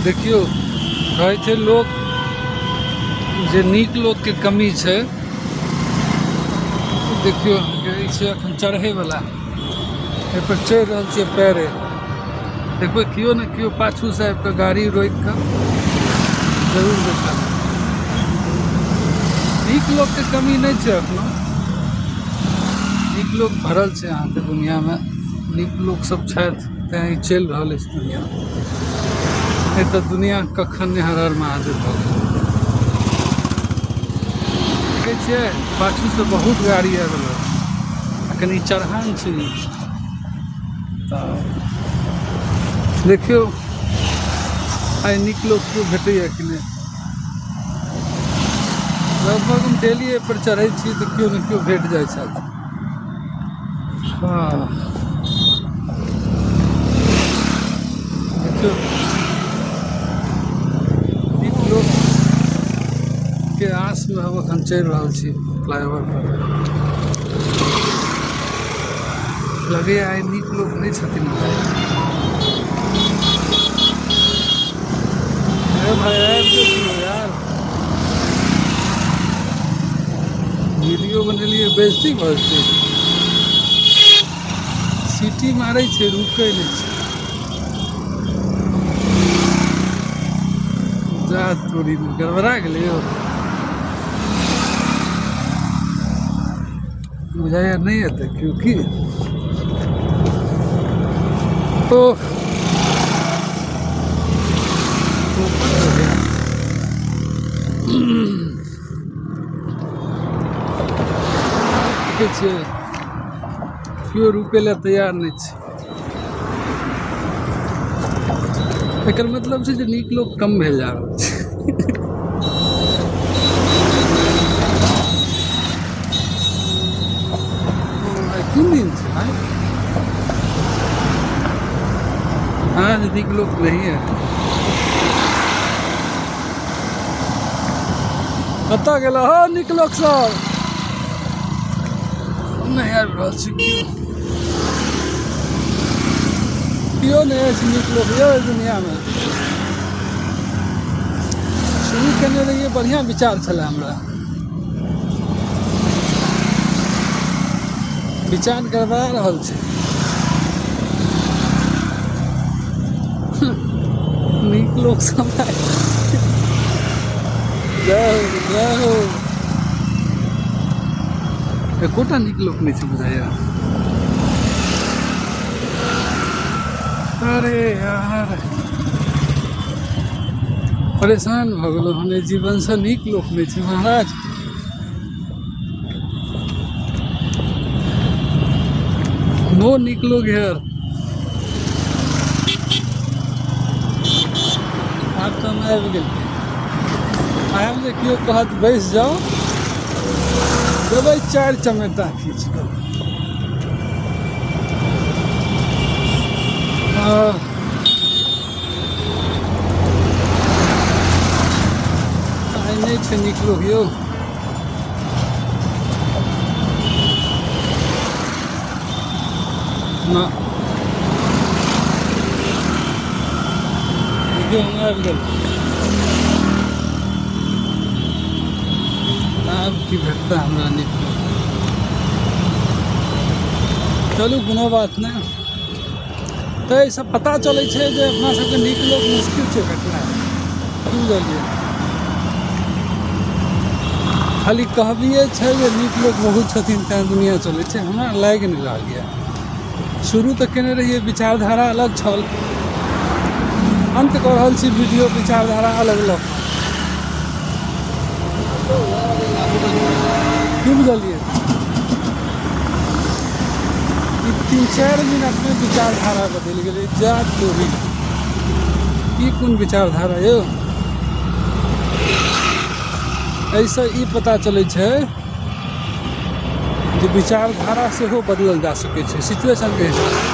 देखियौ, कहै छै लोक जे नीक लोकके कमी छै। देखियौ, अहाँके ई छै एखन चढ़ैवला, एहिपर चढ़ि रहल छियै पैरे। देखबै केओ ने केओ पाछूसँ आबि कऽ गाड़ी रोकि कऽ जरूर बैठत। नीक लोकके कमी नहि छै एखनो, नीक लोक भरल छै अहाँके दुनिआँमे। नीक लोक सब छथि तेँ ई चलि रहल अछि दुनिआँ, नहि तऽ दुनिआँ कखन ने हर हर महादेव भऽ गेल। देखै छियै, पाछूसँ बहुत गाड़ी आबि रहल छै आ कनि चढ़ान छै ई, तऽ देखियौ आइ नीक लोक केओ भेटैए कि नहि। लगभग हम डेली एहिपर चढ़ै छी तऽ केओ ने केओ भेट जाइ छथि। हँ, देखियौ, नीक लोकके आसमे हम एखन चलि रहल छी फ्लाइओवर पर। लगैए आइ नीक लोक नहि छथिन। अरे भाइ, आबि गेल यार। वीडियो बनेलियै, बेइज्जती भऽ जेतै। सीटी मारै छै, रुकै नहि छै। जा तोरी, गड़बड़ा गेलै यौ। बुझाइए नहि एतै केओ की। ओह, ऊपर हो गया। देखै छियै, केओ रुकै लए तैयार नहि छै। एकर मतलब छै जे नीक लोक कम भेल जा रहल छै। आइ कोन दिन छै भाइ? आज नीक लोक नहीं है। कतऽ गेल हो नीक लोक सब? नहि आबि रहल छै केओ, केओ नहि अछि नीक लोक यौ एहि दुनिआँमे। शुरू केने रहियै, बढ़िआँ विचार छलै हमरा। विचार गड़बड़ा रहल छै। नीक लोक सब, जय हो, जय हो। एकोटा नीक लोक नहि छै बुझाइया। अरे यार, परेशान भऽ गेलहुँ हम एहि जीवनसँ। नीक लोक नहि छै महाराज। नो नीक लोक हेयर। आब तऽ हम आबि गेलियै। आब जे केओ कहत बैस जाउ, देबै चारि चमेटा खींच कऽ। आइ नहि छै नीक लोक यौ। ना, देखियौ, हम आबि गेल। आब की भेटतै हमरा नीक लोक? चलू, कोनो बात नहि। तऽ एहिसँ पता चलै छै जे अपना सबके नीक लोक मुश्किल छै भेटनाइ। की बुझलियै? खाली कहबिए छै जे नीक लोक बहुत छथिन तेँ दुनिआँ चलै छै। हमरा लागि नहि रहल यऽ। शुरू तऽ केने रहियै, विचारधारा अलग छल। अन्त कऽ रहल छी वीडियो विचारधारा अलग लऽ कऽ। की बुझलियै? ई 3-4 मिनटमे विचारधारा बदलि गेलै। जा तोरी, ई कोन विचारधारा यौ? एहिसँ ई पता चलै छै जे विचारधारा सेहो बदलल जा सकै छै सिचुएशनके हिसाबसँ।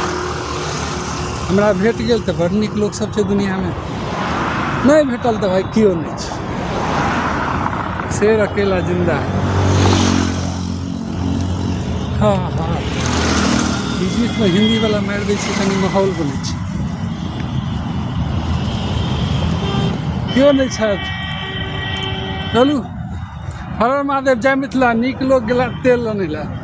हमरा भेट गेल तऽ बड़ नीक लोकसभ छै दुनिआँमे, नहि भेटल तऽ भाइ केओ नहि छै। शेर अकेला जिंदा है। हँ हँ, बीच बीचमे हिन्दीवला मारि दै छै, कनि माहौल बनै छै। केओ नहि छथि। चलू, हर हर महादेव, जय मिथिला। नीक लोक गेला तेल अनै लए।